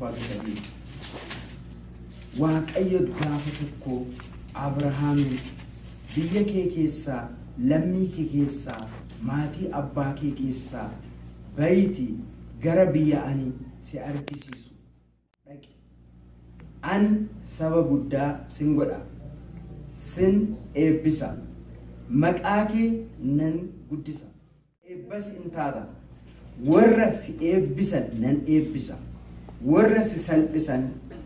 1 haga 3. Waaqayyo gaafa tokko Abrahaamiin, "Biyya kee keessaa, lammii kee keessaa, maatii abbaa kee keessaa bayitii gara biyya ani si argisiisu dhaqi. Ani saba guddaa sin godha, sin eebbisa, maqaa kee nan guddisa. Eebbas in taata. Warra si eebbisan nan eebbisa. Warra si salphisan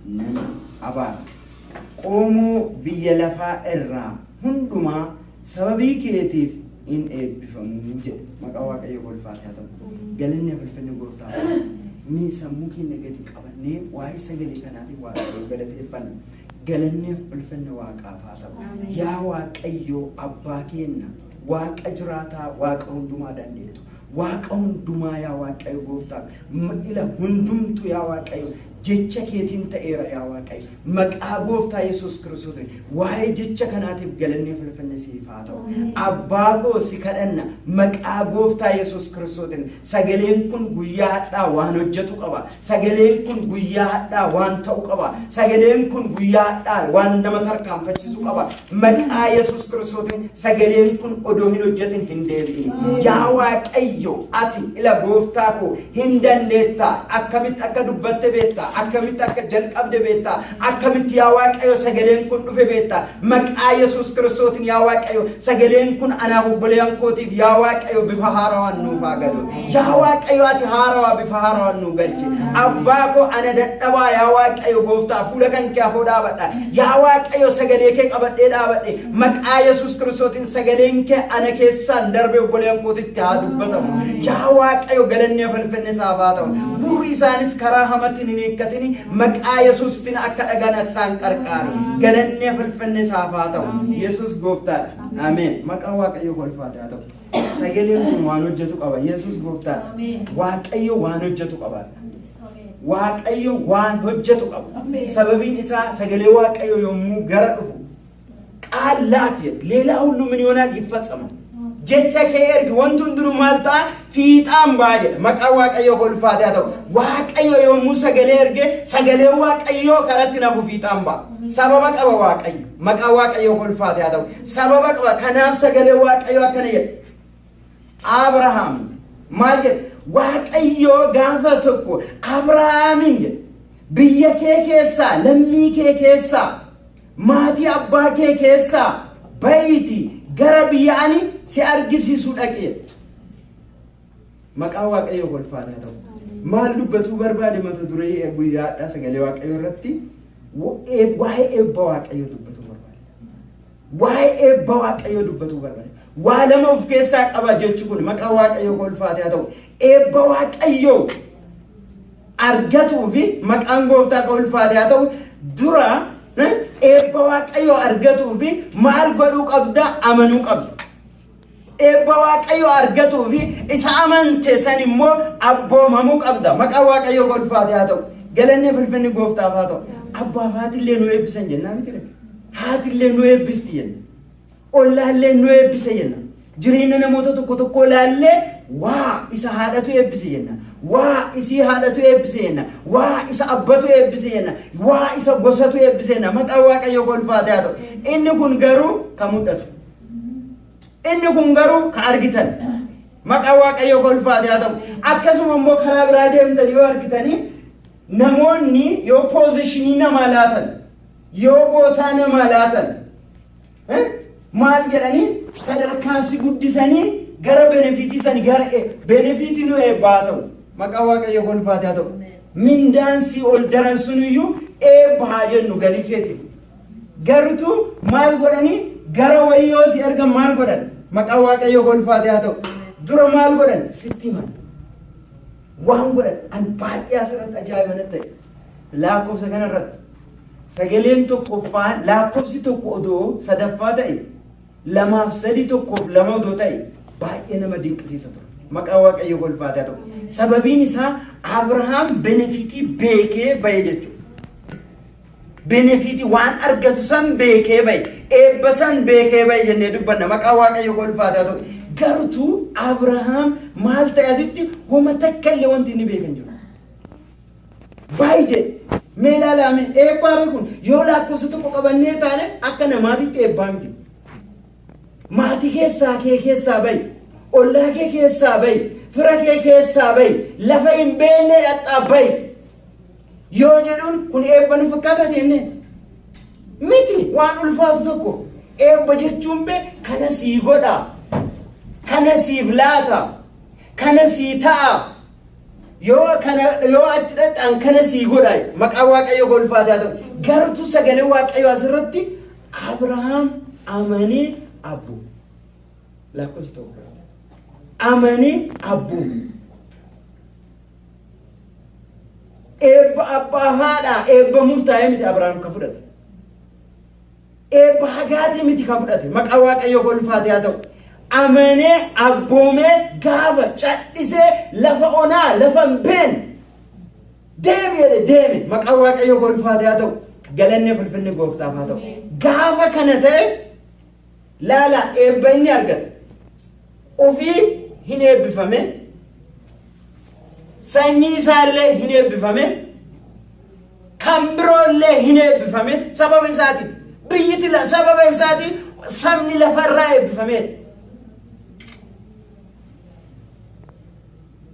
nan abaara. Qomoo biyya lafaa irraa hundumaa sababii keetiif in eebbifamuu," jedhe. Maqaa Waaqayyo ulfaate haa ta'u. Galanni ulfinni gooftaa. Mee sammuu keenya gadi qabannee waa'ee sagalee kanaatiif Waaqayyo galateeffanna. Galanni ulfinni Waaqaaf haa ta'u. Yaa Waaqayyo abbaa keenya, Waaqa jiraataa, Waaqa hundumaa dandeettu. Waaqa hundumaa, yaa Waaqayyo gooftaa, ila hundumtu, yaa Waaqayyo, jecha keetiin ta'eera. Yaa Waaqayyo, maqaa gooftaa Yesuus Kiristoos waa'ee jecha kanaatiif galanni ulfinni siif haa ta'u. Abbaa koo, si kadhanna, maqaa gooftaa Yesuus Kiristootiin sagaleen kun guyyaa hadhaa waan hojjetu qaba. Sagaleen kun guyyaa hadhaa waan ta'u qaba. Sagaleen kun guyyaa hadhaa waan nama tarkaanfachiisu qaba. Maqaa Yesuus Kiristootiin sagaleen kun odoo hin hojjetin hin deebi'in. Yaa Waaqayyo, ati ila gooftaa koo hin dandeettaa. Akkamitti akka dubbatte beektaa. Akkamitti akka jalqabde beektaa. Akkamitti, yaa Waaqayyo, sagaleen kun dhufe beektaa. Maqaa Yesuus Kiristootiin, yaa Waaqayyo, sagaleen kun anaaf obboleeyyan kootiif, yaa Waaqayyo, bifa haarawaan nuuf haa galu. Yaa Waaqayyo, ati haarawaa bifa haarawaan nu galchi. Abbaa koo, ana dadhabaa, yaa Waaqayyo gooftaa, fuula kan kee afoo dhaabadha. Yaa Waaqayyo, sagalee kee qabadhee dhaabadhe. Maqaa Yesuus Kiristootiin sagaleen kee ana keessaan darbee obboleeyyan kootitti haa dubbatamu. Yaa Waaqayyo, galanni ulfinni isaaf haa ta'u. Gurri isaanis karaa hamatti hin hiikkatini, maqaa Yesuustiin akka dhagaan ati isaan qarqaari. Galanni ulfinni isaaf haa ta'u. Yesuus gooftaadha. Ameen. Maqaan Waaqayyo ulfaate haa ta'u. Sagaleen kun waan hojjetu qaba. Yesuus gooftaadha. Waaqayyo waan hojjetu qaba. Waaqayyo waan hojjetu qaba. Sababiin isaa sagalee Waaqayyo yommuu gara dhufu ቃል ላክ jedhe, ሌላ ሁሉ ምን ይሆናል? ይፈጸማል። Jecha kee ergi, wanti hundinuu maal ta'a? Fiixaan ba'a jedha. Maqaan Waaqayyoo ulfaate haa ta'u. Waaqayyo yommuu sagalee erge, sagalee Waaqayyoo karatti nafu fiixaan ba'a. Sababa qaba Waaqayyo. Maqaan Waaqayyoo ulfaate haa ta'u. Sababa qaba. Kanaaf sagalee Waaqayyoo akkana jedha. Abrahaam maal jedha? Waaqayyoo gaafa tokko Abrahaamin jedha. "Biyya kee keessaa, lammii kee keessaa, maatii abbaa kee keessaa ba'iiti gara biyya ani si argisiisu dhaqi." Maqaa Waaqayyoo ulfaate haa ta'u. Maal dubbatuu barbaade? Mata duree guyyaadhaa sagalee Waaqayyoo irratti waa'ee eebba Waaqayyoo dubbatuu barbaade. Waa'ee eebba Waaqayyoo dubbatuu barbaade. Waa lama of keessaa qaba jechi kun. Maqaa Waaqayyoo ulfaate haa ta'u. Eebba Waaqayyoo argatuu fi maqaan gooftaa kan ulfaate haa ta'u. Dura eebba Waaqayyoo argatuu fi maal godhuu qabda? Amanuu qabda. Eebba Waaqayyoo argatuu fi isa amante san immoo abboomamuu qabda. Maqaan Waaqayyoo ulfaate haa ta'u. Galanni ulfinni gooftaaf haa ta'u. Abbaaf haatillee nu eebbisan jennaa miti? Haatillee nu eebbifti jenna. Ollaallee nu eebbise jenna. Jireenya namoota tokko tokko ilaallee, "Waa, isa haadhatu eebbise," jenna. "Waa, isii haadhatu eebbise," jenna. "Waa, isa abbatu eebbise," jenna. "Waa, isa gosatu eebbise," jenna. Maqaan Waaqayyoo ulfaate haa ta'u. Inni kun garuu kan mul'atu. Inni kun garuu kan argitan. Maqaan Waaqayyoo ulfaate haa ta'u. Akkasuma immoo karaa biraa deemtan yoo argitanii, namoonni yoo position namaa laatan, yoo bootaa namaa laatan, maal jedhanii sadarkaa si guddisanii gara benefit sani, gara benefit nu eebbaa ta'u. Maqaa Waaqayyo ulfaate haa ta'u. Mindaan si ol daran suniyyuu eebba haa jennu galii keetiif. Garutu maal godhanii gara wayii yoo si argan maal godhan? Maqaa Waaqayyo ulfaate haa ta'u. Dura maal godhan? Sitti himan. Waan godhan an baay'ee asirratti ajaa'iba natti ta'e. Lakkoofsa kanarratti sagaleen tokkoffaa, lakkoofsi tokko odoo sadaffaa ta'e, lamaaf sadi, tokkoof lama odoo ta'e, baay'ee nama dinqisiisa ture. Maqaa Waaqayyo ulfaate haa ta'u. Sababiin isaa Abrahaam benefit beekee bahe jechuudha. Benefit waan argatu san beekee bahe, eebba san beekee bahe jennee dubbanna. Maqaa Waaqayyo ulfaate haa ta'u. Garutuu Abrahaam maal ta'e asitti? Homa takka illee wanti inni beekan jiru. Baay'ee jedhe. Mee ilaalame eebbaarri kun yoo lakkoofsa tokko qabannee taane akka namaatitti eebbaa miti. Maatii keessaa kee keessaa bahi. Ollaa kee keessaa bahi. Fira kee keessaa bahi. Lafa hin beekne dhaqxaa bahi. Yoo jedhuun kun eebba nu fakkaata jennee. Miti waan ulfaatu tokko. Eebba jechuun be kana sii godha. Kana siif laata. Kana sii ta'a. Yoo kana yoo achi dhaqxaan kana sii godha. Maqaa Waaqayyo golfaataa ta'u. Gartuu sagalee Waaqayyo asirratti Abrahaam amanee abboome. Lakkoofsa tokko. Amanee abboome. Eebba abbaa haadhaa eebba murtaa'ee miti Abrahaam ka fudhate. Eebba hagaatii miti ka fudhate. Maqaa Waaqayyo golfaatee haa ta'u. Amanee abboomee gaafa cadhisee lafa onaa lafa hin beekne deemi jedhe deeme. Maqaa Waaqayyo golfaatee haa ta'u. Galanni fulfinni gooftaaf haa ta'u. Gaafa kana ta'e laala eebba inni argate. Ofii hin eebbifame. Sanyii isaallee hin eebbifame. Kan biroollee hin eebbifame sababa isaatiif. Biyyiti sababa isaatiif sabni lafarraa eebbifame.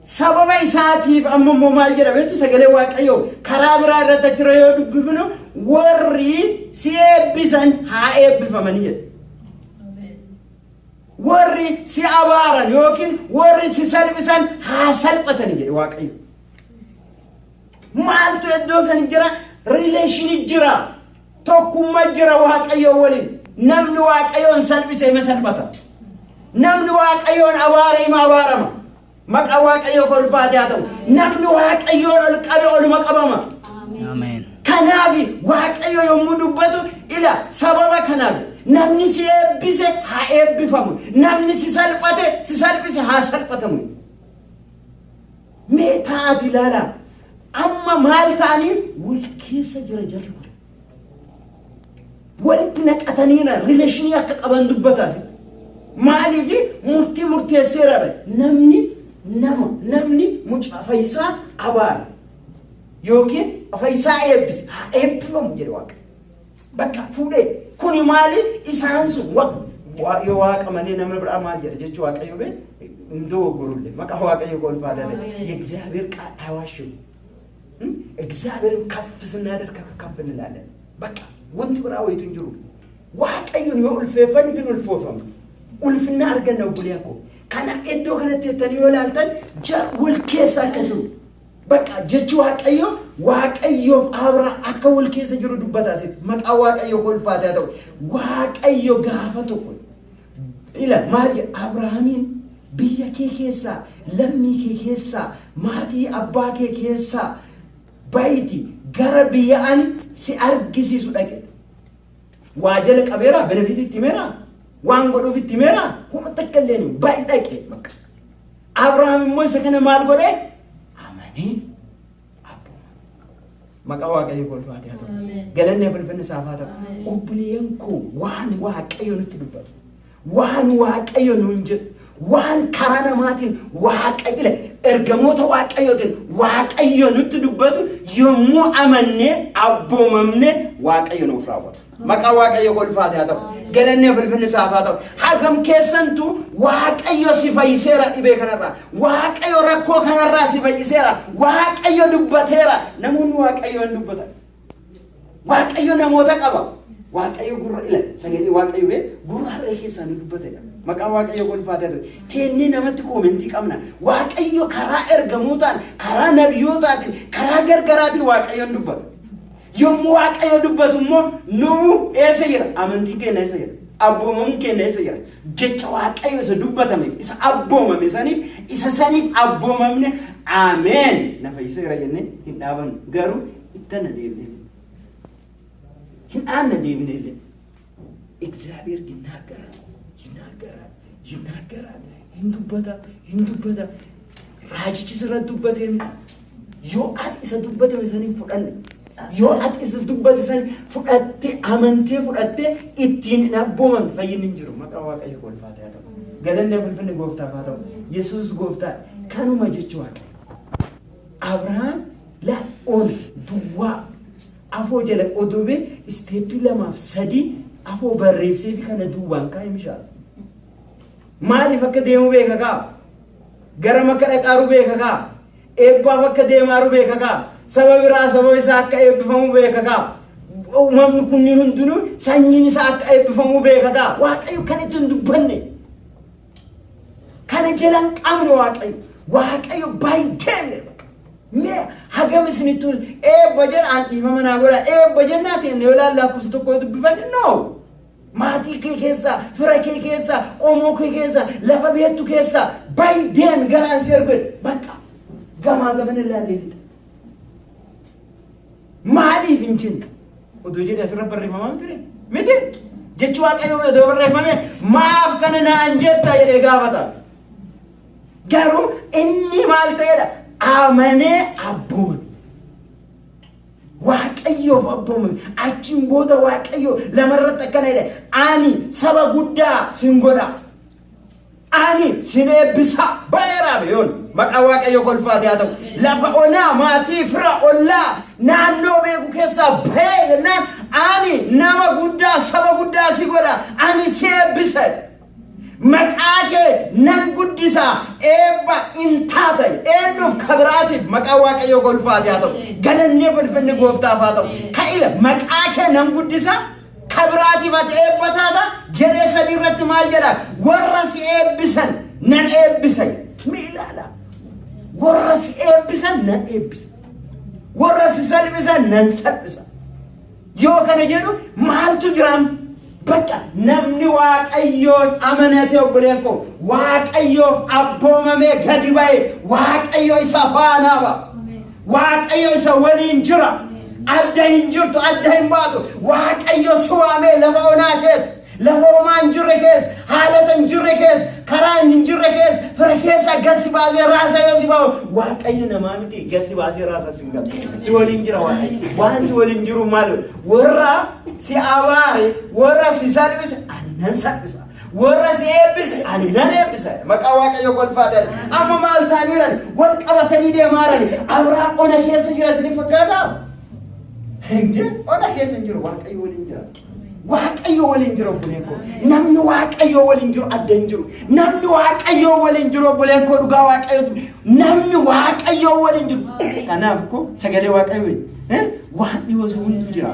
Sababa isaatiif amma immoo maal jedha beektu sagalee Waaqayyoo karaa biraa irratti achirra yoo dubbifnu warri si eebbisan haa eebbifamanii jedha. Warri si abaaran yookiin warri si salphisan haa salphatanii jedhe Waaqayyo. Maaltu iddoo san jira? Relation jira. Tokkummaa jira Waaqayyo waliin. Namni Waaqayyoon salphise ima salphata. Namni Waaqayyoon abaare ima abaarama. Maqaa Waaqayyoo kolfaate haa ta'u. Namni Waaqayyoon ol qabe oluma qabama. Ameen. Kanaaf Waaqayyo yommuu dubbatu ila sababa kanaaf namni si eebbise haa eebbifamu. Namni si salphate si salphise haa salphatamu. Mee taa'aati ilaalaa. Amma maal ta'anii wal keessa jira jarri kun. Walitti naqataniira relation akka qaban dubbata asitti. Maaliif murtii murteesseera bare namni nama namni mucaa fayyisaa abaare yookiin fayyisaa eebbise haa eebbifamu jedhe Waaqa. Bakka fuudhee kuni maali isaan sun yoo waaqa malee nama biraa maal jedha jechuu Waaqayyo bee hin dogoggorullee maqaa Waaqayyo kolfaa ta'e የእግዚአብሔር ቃል አይዋሽም። እግዚአብሔርን ከፍ ስናደርግ ከፍ እንላለን። በቃ wanti biraa wayitu hin jiru. Waaqayyoon yoo ulfeeffannu hin ulfoofamnu. Ulfinna arganna obboleeyyan koo. Kana iddoo kanatti jettanii yoo ilaaltan wal keessa akka jiru. Bakka jechi Waaqayyo Waaqayyoof Abra akka wal keessa jiru dubbata asitti. Maqaa Waaqayyoo kolfaate haa ta'u. Waaqayyo gaafa tokko ila maal jedha Abrahaamiin biyya kee keessaa lammii kee keessaa maatii abbaa kee keessaa bayti gara biyya ani si argisiisu dhaqe. Waa jala qabeera benefit itti himeera waan godhuuf itti himeera homa takka illee ni bayi dhaqe bakka. Abrahaam immoo isa kana maal godhe amanee abbooma. Maqaa Waaqayyo kolfaate haa ta'u. Galanni ulfinni isaaf haa ta'u. Obboleeyyan koo waan Waaqayyo nutti dubbatu waan Waaqayyo nuun jedhu waan karaa namaatiin Waaqayyo ergamoota Waaqayyootiin Waaqayyo nutti dubbatu yommuu amannee abboomamne Waaqayyo nuuf raawwata. Maqaa Waaqayyo kolfaate haa ta'u. Galanni ulfinni isaaf haa ta'u. Hagam keessantu Waaqayyo si fayyiseera dhibee kanarraa. Waaqayyo rakkoo kanarraa si fayyiseera. Waaqayyo dubbateera. Namoonni Waaqayyo hin dubbatan. Waaqayyo namoota qaba. Waaqayyo gurra ila sagalee Waaqayyo bee gurra harree keessaa nu dubbatedha. Maqaa Waaqayyo kolfaate haa ta'u. Teennee namatti comment qabna. Waaqayyo karaa ergamootaan, karaa nabiyootaatiin, karaa gargaraatiin Waaqayyoon dubbata. Yommuu Waaqayyo dubbatu immoo nu eessa jira? Amantiin keenya eessa jira? Abboomamuun keenya eessa jira? Jecha Waaqayyo isa dubbatameef, isa abboomame saniif, isa saniif abboomamne ameen na fayyiseera jennee hin dhaabannu. Garuu ittana deebinee hin dhaanna deebinee illee. እግዚአብሔር ይናገራል፣ ይናገራል፣ ይናገራል። Hin dubbata, hin dubbata. Raajichi sirratti dubbatee miti. Yoo ati isa dubbatame saniin fudhanne, yoo ati isa dubbate san fudhatte amantee fudhatte ittiin hin abboomamne fayyinni hin jiru. Maqaa Waaqayyo kolfaate haa ta'u. Galanni ulfinni gooftaaf haa ta'u. Yesuus gooftaa kanuma jechuu Waaqayyo. Abrahaam Laa on duwwaa afoo jala odobee isteeppii lamaaf sadii afoo barreessee fi kana duwwaan kaa'e mishaa. Maaliif akka deemu beeka kaa? Garam akka dhaqaaru beeka kaa? Eebbaaf akka deemaaru beeka kaa? Saba biraa saba isaa akka eebbifamu beeka kaa? Uumamni kunniin hundinuu sanyiin isaa akka eebbifamu beeka kaa? Waaqayyo kan itti hin dubbanne. Kana jalaan qabne Waaqayyo. Waaqayyo baay'ee bakka. Mee hagam isinitti ol eebba jedha an dhiifama naa godha eebba jennaa ta'e yoo laallaa lakkoofsa tokko dubbifanne no. Maatii kee keessa, fira kee keessa, qomoo kee keessa, lafa beektu keessa bayi deemi garaan si ergu bakka gamaa gamana ilaallee lixa. Maaliif hin jenne? Oduu jedhe asirra barreeffamaa miti ree? Miti? Jechi Waaqayyoo odoo barreeffame maaf kana naan jetta jedhee gaafata. Garuu inni maal ta'edha? Amanee abboomame. Waaqayyoof abboomame. Achiin booda Waaqayyo lamarratti akkana jedhe. Ani saba guddaa sin godha. Ani sin eebbisa. Baay'eeraame yoon maqaa Waaqayyo kolfaate haa ta'u. Lafa onaa maatii fira ollaa naannoo beeku keessaa bahee jennaan ani nama guddaa saba guddaa si godha. Ani si eebbisa. Maqaa kee nan guddisa eebba in taata. Eenyuuf kabiraatiif maqaa Waaqayyo kolfaate haa ta'u. Galannee ulfinni gooftaaf haa ta'u. Ka'ila maqaa kee nan guddisa. Kabiraatiif ati eebba taata jedhee sadii irratti maal jedha? Warra si eebbisan nan eebbisa. Mi ilaala. Warra si eebbisan nan eebbisa. Warra si salphisan nan salphisa. Yoo kana jedhu maaltu jiraam? Bakka namni Waaqayyoon amanate obboleen koo Waaqayyoof abboomamee gadi ba'e Waaqayyo isa faanaa ba'a. Waaqayyo isa waliin jira. Adda hin jirtu, adda hin baatu. Waaqayyo si waamee lafa onaa keessa, lafa homaa hin jirre keessa, haalota hin jirre keessa, karaa hin jirre keessa, fira keessa gad si baasee raasa yoo si baasu, Waaqayyo namaa miti gad si baasee raasa si hin galu. Si waliin jira Waaqayyo. Waan si waliin jiru maal? Warra si abaare, warra si salphise, ani nan salphisa. Warra si eebbise ani nan eebbisa. Maqaa Waaqayyo kolfaa ta'e. Amma maal ta'anii jiran? Wal qabatanii deemaa jiran. Abrahaam ona keessa jira isin fakkaataa? Hin ona keessa hin jiru. Waaqayyo waliin jira. Waaqayyo waliin jira obboleen koo. Namni Waaqayyo waliin jiru adda hin jiru. Namni Waaqayyo waliin jiru obboleen koo dhugaa Waaqayyo. Namni Waaqayyo waliin jiru. Kanaaf koo sagalee Waaqayyo waan dhiyoo hunduu jira.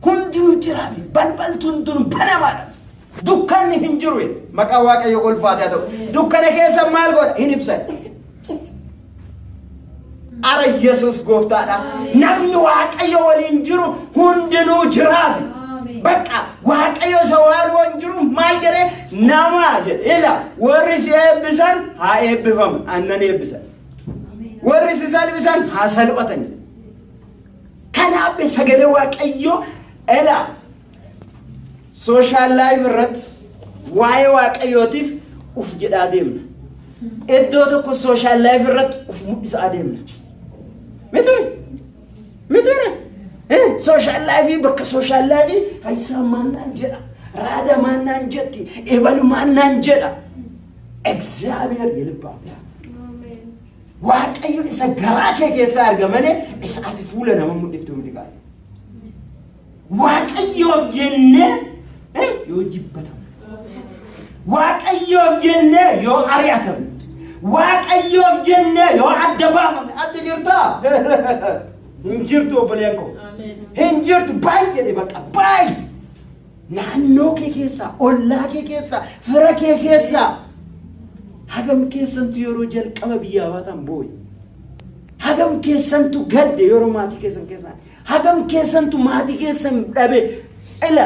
Hundinuu jira. Balbalti hundinuu banamaadha. Dukkanni hin jiru. Maqaa Waaqayyo ulfaate haa ta'u. Dukkana keessa maal godha? Hin ibsan. Ara Yesuus gooftaadha. Namni Waaqayyo waliin jiru hundinuu jiraafi. Bakka Waaqayyo isa waan waliin jiru maal jedhee nama jedhe. Ila warri si eebbisan haa eebbifamu. Annan eebbisan. Warri si salphisan haa salphatan. Kanaaf sagalee Waaqayyo ila social life irratti waa'ee Waaqayyootiif uf jedhaa deemna. Iddoo tokko social life irratti uf mul'isaa deemna. Miti? Miti? Social life bakka social life fayyisaa maal naan jedha? Raada maal naan jetti? Ebalu maal naan jedha? እግዚአብሔር የልብ አምላክ Waaqayyo isa garaa kee keessaa arga malee isa ati fuula nama mul'iftu miti qaala. Waaqayyoof jennee yoo jibbatamu, Waaqayyoof jennee yoo ari'atamu, Waaqayyoof jennee yoo adda baafamne, adda jirtaa? Hin jirtu obboleen koo. Hin jirtu baay'ee jedhe bakka baay'ee. Naannoo kee keessaa, ollaa kee keessaa, fira kee keessaa hagam keessantu yeroo jalqaba biyyaa baatan boo'e? Hagam keessantu gadde yeroo maatii keessan keessaa? Hagam keessantu maatii keessan dhabe? Ila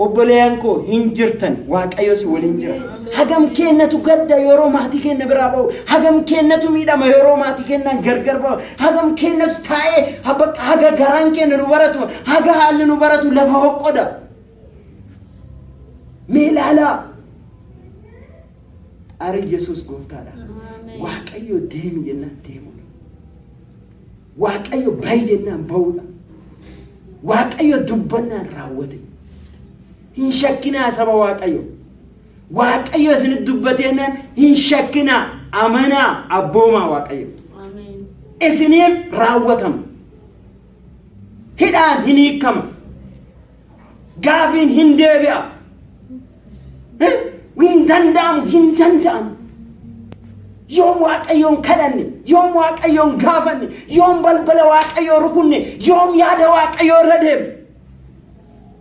obboleeyyan koo hin jirtan, Waaqayyo si waliin jira. Hagam keenyatu gadda yeroo maatii keenya biraa ba'u? Hagam keenyatu miidhama yeroo maatii keenyaan gargar ba'u? Hagam keenyatu taa'ee bakka haga garaan keenya nu baratu, haga haalli nu baratu lafa hoqqoda? Mee ilaalaa. Ari Yesuus gooftaadha. Waaqayyo deemi jennaan deemudha. Waaqayyo bahi jennaan bahudha. Waaqayyo dubbannaan raawwate. Hin shakkinaa saba Waaqayyo. Waaqayyo isinitti dubbateenaan hin shakkinaa, amanaa, abboomaa Waaqayyo. Isiniif raawwatama. Hidhaan hin hiikama. Gaafiin hin deebi'a. Hin danda'amu, hin danda'amu. Yoom Waaqayyoon kadhanne, yoom Waaqayyoon gaafanne, yoom balbala Waaqayyoo rukunne, yoom yaada Waaqayyoo irra deemne.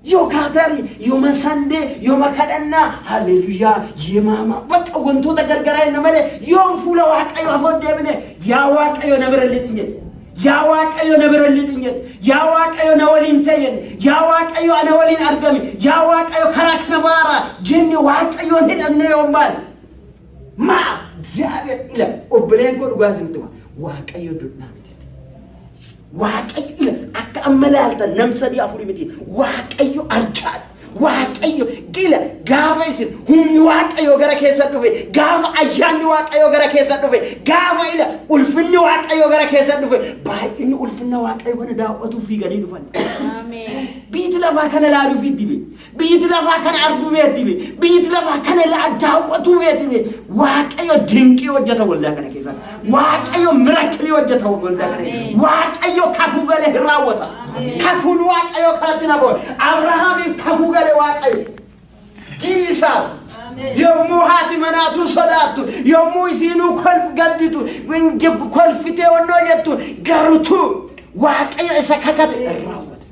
Yoo kaatari, yooma sandee, yooma kadhannaa, haleluyaa, yemaama, bakka wantoota gargaraa inni malee yoom fuula Waaqayyoo afoo deebine, yaa Waaqayyo na bira lixin jedhe. Yaa Waaqayyo na bira lixin jedhe. Yaa Waaqayyo na waliin ta'e jedhe. Yaa Waaqayyo ana waliin argame. Yaa Waaqayyo karaa kana baara jenne Waaqayyoon hidhanne yoom baane. Maa እግዚአብሔር ila obboleen koo dhugaa isinitti hima. Waaqayyo dudhaa miti. Waaqayyo ila akka amma laaltan nam sadii afurii miti. Waaqayyo arjaadha. Waaqayyo ila gaafa isin humni Waaqayyo gara keessa dhufe, gaafa ayyaanni Waaqayyo gara keessa dhufe, gaafa ila ulfinni Waaqayyo gara keessa dhufe, baay'inni ulfinna Waaqayyo kana daawwatuuf fiiganii dhufan. Ameen. Biyyi lafaa kana laaluuf dibe. Biyyi lafaa kana arguu beekti be. Biyyi lafaa kana daawwatuu beekti be. Waaqayyo dinqii hojjeta waldaa kana keessatti. Waaqayyo miracle hojjeta waldaa kana keessatti. Waaqayyo kakuu galee hin raawwata. Kakuun Waaqayyo kanatti na boona. Abrahaamiif kakuu galee Waaqayyo. Jesus. Yommuu haati manaatuu sodaattu, yommuu isiinuu kolf gadditu, kolfitee onnoo jettu, garutu Waaqayyo isa kakate hin raawwate.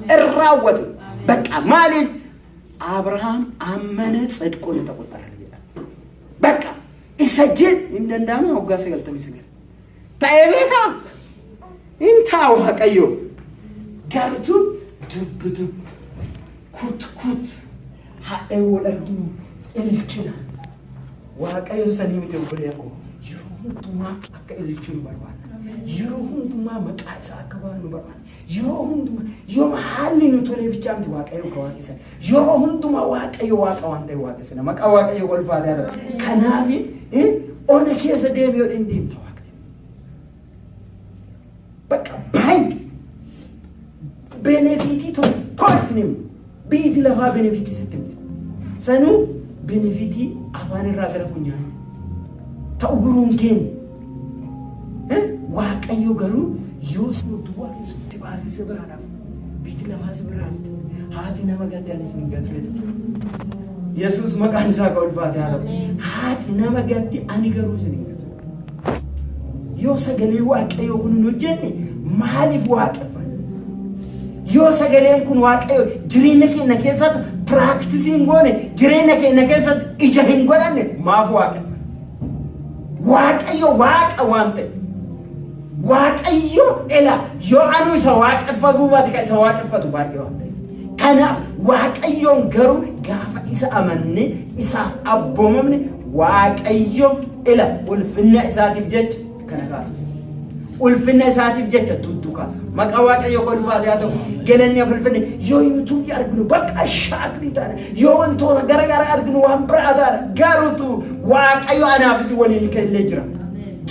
Hin raawwate. በቃ maaliif Abrahaam አመነ ጽድቅ ሆነ ተቆጠረለት jedha. በቃ isa jedhu hin danda'amu waggaa 99. Ta'ee beekaa? Hin taa'u Waaqayyo. Gartuu dubbi dubbi kut kut hadhee wal arginu ilchina. Waaqayyo sanii miti obbolee koo. Yeroo hundumaa akka ilchinu barbaada. Yeroo hundumaa maqaa isaa akka baanu barbaada. Yeroo hundumaa yoo haalli nu tolee bichaa miti Waaqayyo ka waaqessan. Yeroo hundumaa Waaqayyo Waaqa waan ta'e waaqessina. Maqaa Waaqayyo ulfaatee haa ta'u. Kanaaf ona keessa deemi yoo deemta Waaqayyo. Bakka baay'ee benefit tokko itti himu. Biyyi lafaa benefit sitti miti. Sanuu benefit afaan irraa gara funyaanii. Ta'u guruun keenya. Waaqayyo garuu yoo duwwaa keessatti baasee si biraa dhafu. Biyyi lafaa si biraa hafte. Haati nama gaddaanis hin gatu jedhe. Yesuus maqaan isaa ka ulfaate haa ta'u. Haati nama gatti ani garuu isin hin gatu. Yoo sagalee Waaqayyoo kun hin hojjenne maaliif waaqeffanna? Yoo sagaleen kun Waaqayyo jireenya keenya keessatti practice hin goone, jireenya keenya keessatti ija hin godhanne, maaf waaqeffanna? Waaqayyo Waaqa waan ta'e. Waaqayyo ela yoo anu isa waaqeffatu baate kan isa waaqeffatu baay'ee waan ta'eef. Kanaaf Waaqayyoon garuu gaafa isa amanne isaaf abboomamne Waaqayyo ela ulfinna isaatiif jecha kana kaasa. Ulfinna isaatiif jecha tuttu kaasa. Maqaa Waaqayyo koo ulfaate haa ta'u. Galanni ulfinni yoo YouTube arginu bakka shaakli taana. Yoo wantoota gara gara arginu waan biraa taana. Garuutu Waaqayyo anaafis waliin kennee jira.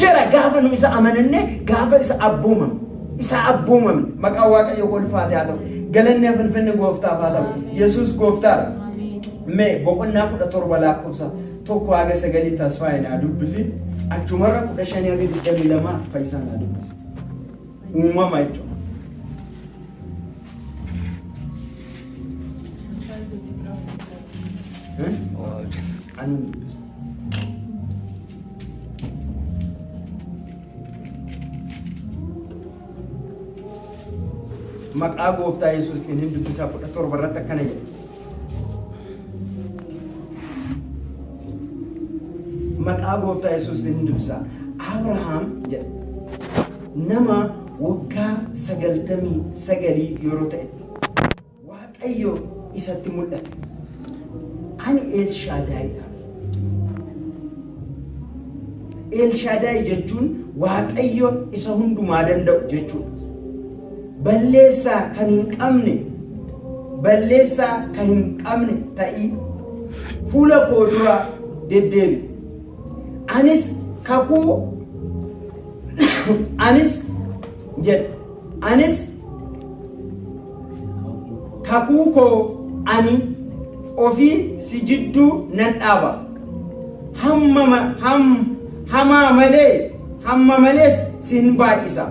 Jira gaafa nu isa amananne, gaafa isa abboomamne. Isa abboomamne maqaa Waaqayyo koo ulfaate haa ta'u. Galanni ulfinni gooftaaf haa ta'u. Yesuus gooftaadha. Mee boqonnaa 17 lakkoofsa 1 haga 9 Tasfaayee naa dubbisi. Achumarra 15 haga 22 Fayyisaa naa dubbisi. Uumama jechuudha. Eh? Ani dubbisa. Maqaa gooftaa Yesuustiin hin dubbisaa, 17 irratti akkana jedha. Maqaa gooftaa Yesuustiin hin dubbisaa. Abrahaam jedha. Nama waggaa 99 yeroo ta'e Waaqayyo isatti mul'ate. Ani Elshaadaayidha. Elshaadaay jechuun Waaqayyo isa hundumaa danda'u jechuudha. Balleessaa kan hin qabne, balleessaa kan hin qabne ta'ii fuula koo dura deddeebi. Anis kakuu anis jedha. Anis kakuu koo ani ofii si jidduu nan dhaaba. Hamma hamaa malee hamma malees sin baay'isa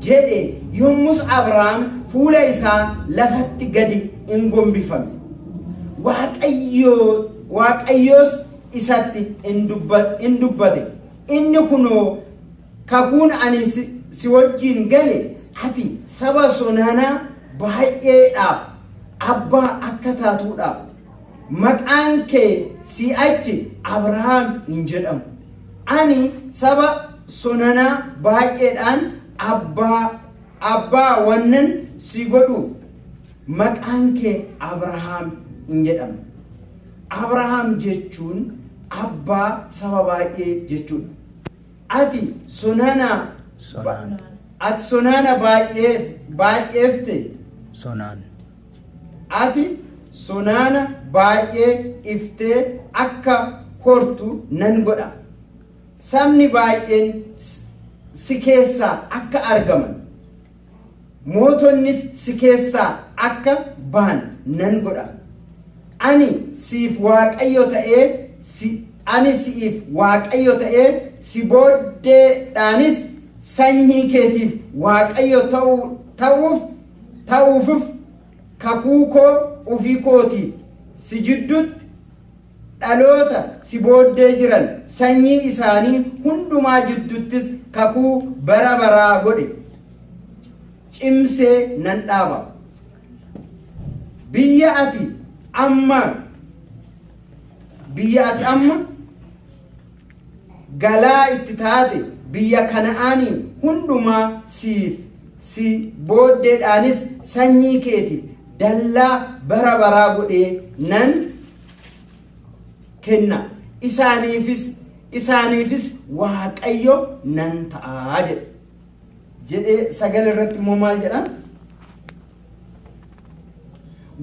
jedhe. Yommus Abrahaam fuula isaa lafatti gadi in gombifame. Waaqayyoos isatti in dubbate. Inni kunoo, kakuun ani si wajjin gale, ati saba sonaanaa baay'eedhaaf abbaa akka taatuudhaaf. Maqaan kee si'achi Abrahaam hin jedhamu. Ani saba sonanaa baay'eedhaan abbaa wannan si godhuuf maqaan kee Abrahaam hin jedhamu. Abrahaam jechuun abbaa saba baay'ee jechuudha. Ati sonanaa Sonaan. Ati sonaana baay'eef baay'eefte Sonaan. Ati sonaana baay'ee iftee akka hortu nan godha. Sabni baay'een si keessaa akka argaman, mootonnis si keessaa akka bahan nan godha. Ani siif Waaqayyo ta'ee si booddeedhaanis sanyii keetiif Waaqayyo ta'uufif kakuu koo ofii kootiif si jidduutti dhaloota si booddee jiran sanyii isaanii hundumaa jidduttis kakuu bara baraa godhe cimsee nan dhaaba. Biyya ati amma galaa itti taate, biyya Kana'aanii hundumaa siif, si booddeedhaanis sanyii keetiif dallaa bara baraa godhee nan kenna. Isaaniifis Waaqayyo nan ta'aa jedhe. Jedhee 9 irratti immoo maal jedha?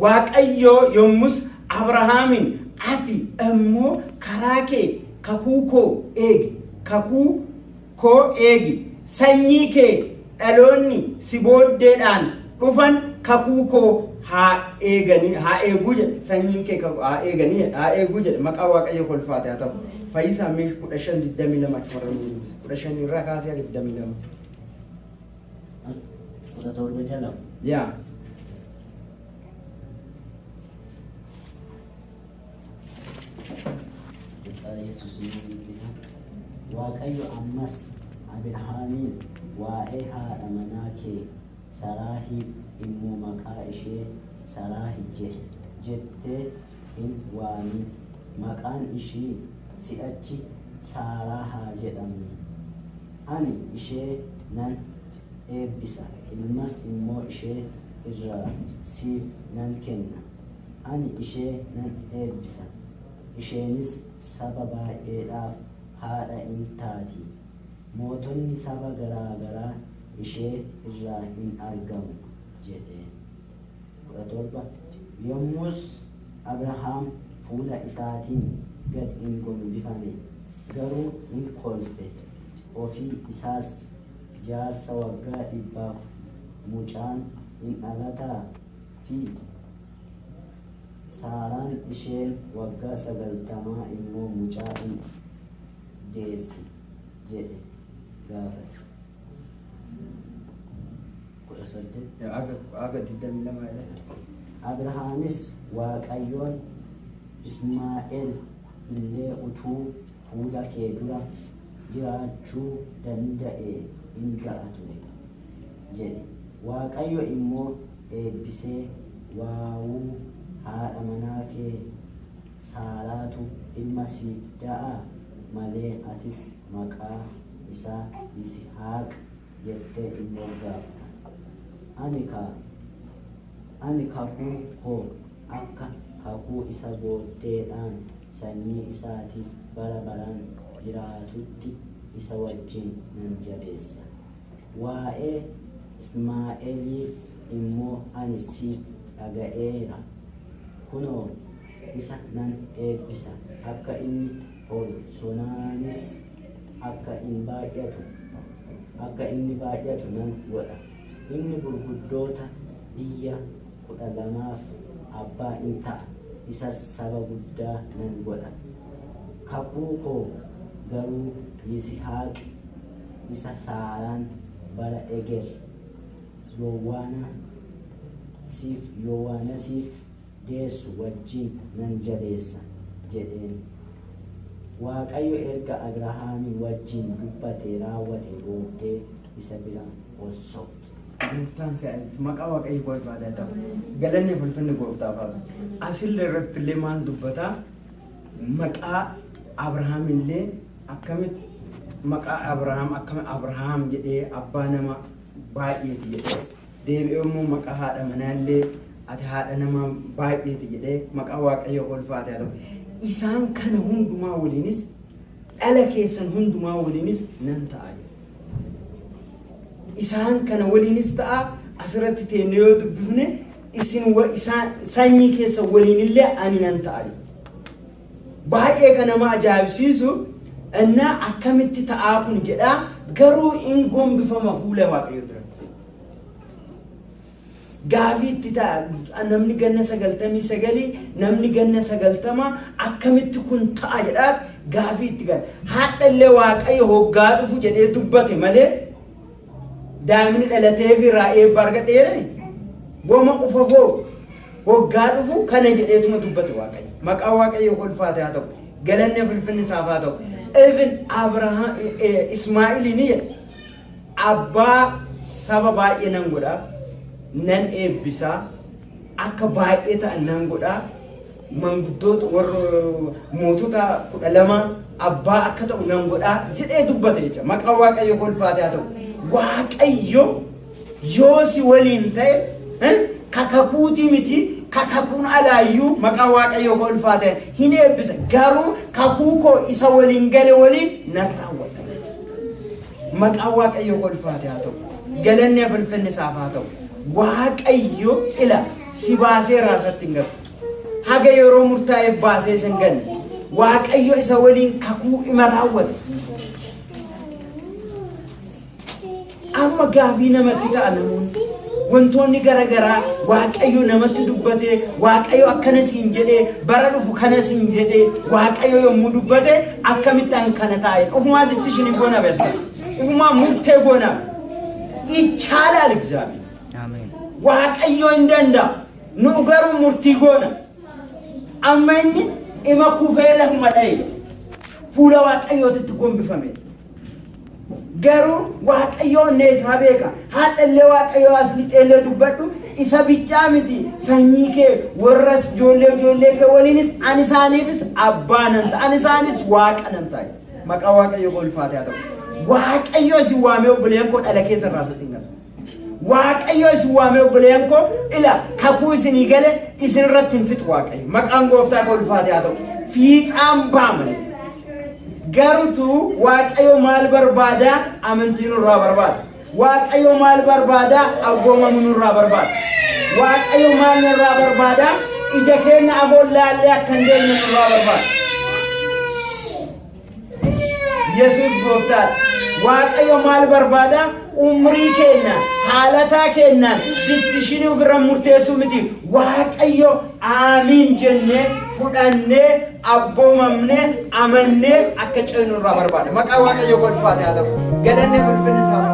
Waaqayyo yommus Abrahaamin, ati immoo karaa kee kakuu koo eegi, kakuu koo eegi, sanyii kee dhaloonni si booddeedhaan dhufan kakuu koo haa eeganii, haa eeguu jedhe. Sanyiin kee haa eeganii jedhe, haa eeguu jedhe. Maqaa Waaqayyo kolfaate haa ta'u. Fayyisaa, mee 15:22 warra nu dubbise, 15 irraa kaasee haga 22. 17 jala. Yaa. Gooftaa Yesuus ni dubbisa. Waaqayyo ammas Abrahaamiin, waa'ee haadha manaa kee Saraahiif immoo maqaa ishee Saraahi jettee hin waamin. Maqaan ishii si'achi Saaraa haa jedhamu. Ani ishee nan eebbisa, ilmas immoo ishee irraa siif nan kenna. Ani ishee nan eebbisa, isheenis saba baay'eedhaaf haadha in taati. Mootonni saba garaa garaa ishee irraa in argamu jedhe. 17 yommus Abrahaam fuula isaatiin gad in gombifame, garuu in kolfe, ofii isaas, Jaarsa waggaa 100f mucaan in dhalataa? Fi Saaraan isheen waggaa 90 immoo mucaa in deessi? jedhe gaafate. 18. Haga 22 jedhe. Abrahaamis Waaqayyoon, Ismaa'eel illee utuu fuula kee dura jiraachuu danda'ee in ga'a ture jedhe. Waaqayyo immoo eebbisee, Waawuu, haadha manaa kee Saaraatu ilma siif da'a malee, atis maqaa isaa Yisihaaq jettee in moggaafta. Ani kakuu koo akka kakuu isa booddeedhaan sanyii isaatiif bara baraan jiraatutti isa wajjin nan jabeessa. Waa'ee Ismaa'eliif immoo ani siif dhaga'eera. Kunoo, isa nan eebbisa, akka inni horu, sonaanis akka inni baay'atu nan godha. Inni gurguddoota biyya 12f abbaa in ta'a, isas saba guddaa nan godha. Kakuu koo garuu Yisihaaq isa Saaraan bara eger Yoowwaana siif Yoowwaana siif deessu wajjin nan jabeessa jedheen. Waaqayyo erga Abrahaamii wajjin dubbatee raawwate booddee isa bira ol sokke. Gooftaan si'a eebbisu. Maqaa Waaqayyo kolfaadhaa ta'u. Galanni fi ulfinni gooftaaf haa ta'u. Asillee irratti illee maal dubbataa? Maqaa Abrahaam illee akkamitti maqaa Abrahaam akkami Abrahaam jedhee abbaa nama baay'eeti jedhee deebi'ee immoo maqaa haadha manaa illee ati haadha nama baay'eeti jedhee maqaa Waaqayyo kolfaadhaa ta'u. Isaan kana hundumaa waliinis dhala keessan hundumaa waliinis nan ta'a jedhe. Isaan kana waliinis ta'a. Asirratti teennee yoo dubbifne, isin isaan sanyii keessa waliinillee ani nan ta'a jedhe. Baay'ee kan nama ajaa'ibsiisu innaa akkamitti ta'aa kun jedhaa, garuu in gombifama fuula Waaqayyoo duratti. Gaafii itti ta'a. Namni ganna 99, namni ganna 90 akkamitti kun ta'a jedhaat gaafii itti gala. Haadha illee Waaqayyo hoggaa dhufu jedhee dubbate malee daa'imni dhalatee fi raa'ee eebba argadhe jedhani goma ufafoo hoggaa dhufu kana jedheetuma dubbate Waaqayyo. Maqaa Waaqayyo kolfaate haa ta'u. Galanni ulfinni isaaf haa ta'u. Even Abrahaam Ismaa'ilii ni jedhe, abbaa saba baay'ee nan godha, nan eebbisa, akka baay'ee ta'an nan godha, manguddoota warra mootota 12 abbaa akka ta'u nan godha jedhee dubbate jecha. Maqaan Waaqayyo kolfaate haa ta'u. Waaqayyo yoo si waliin ta'e, kakakuutii miti, kakakuun alaayyuu maqaa Waaqayyo kolfaate hin eebbisa. Garuu kakuu koo isa waliin gale waliin nan raawwadha. Maqaan Waaqayyo kolfaate haa ta'u. Galanni ulfinni isaaf haa ta'u. Waaqayyo ila si baasee raasatti hin gatu. Haga yeroo murtaa'eef baasee isa hin ganne. Waaqayyo isa waliin kakuu ima raawwate. Amma gaafii namatti ta'a namoonni. Wantoonni garaagaraa Waaqayyo namatti dubbatee, Waaqayyo akkana siin jedhee, bara dhufu kana siin jedhee, Waaqayyo yommuu dubbate akkamitti an kana taa'e? Ofumaa decision goona beesma. Ofumaa murtee goona. ይቻላል እግዚአብሔር። Ameen. Waaqayyo hin danda'a. Nu garuu murtii goona. Amma inni ima kufee lafuma dha'e. Fuula Waaqayyootitti gombifame. Garuu Waaqayyo onnee isaa beeka. Haadha illee Waaqayyo as lixeellee dubbadhu isa bichaa miti, sanyii kee warras ijoollee ijoollee kee waliinis ani isaaniifis abbaa nan ta'a. Ani isaanis Waaqa nan ta'a. Maqaa Waaqayyo kolfaate haa ta'u. Waaqayyo isin waamee, obboleeyyan koo, dhala keessa irraa sitti hin galu. Waaqayyo isin waamee, obboleeyyan koo, ila kakuu isinii gale isin irratti hin fixu Waaqayyo. Maqaan gooftaa kolfaate haa ta'u. Fiixaan ba'a malee. Garutu Waaqayyo maal barbaadaa? Amantii nurraa barbaada. Waaqayyo maal barbaadaa? Abboomamuu nurraa barbaada. Waaqayyo maal nurraa barbaadaa? Ija keenya afoon laallee akka hin deemne nurraa barbaada. Yesuus gooftaadha. Waaqayyo maal barbaada? Umrii keenya haalataa keenyaan decision ofirra murteessuu miti. Waaqayyo aamiin jennee fudhannee, abboomamnee, amannee akka ceenu irraa barbaada. Maqaa Waaqayyo kolfaate haa ta'u. Galanni ulfinni isaa.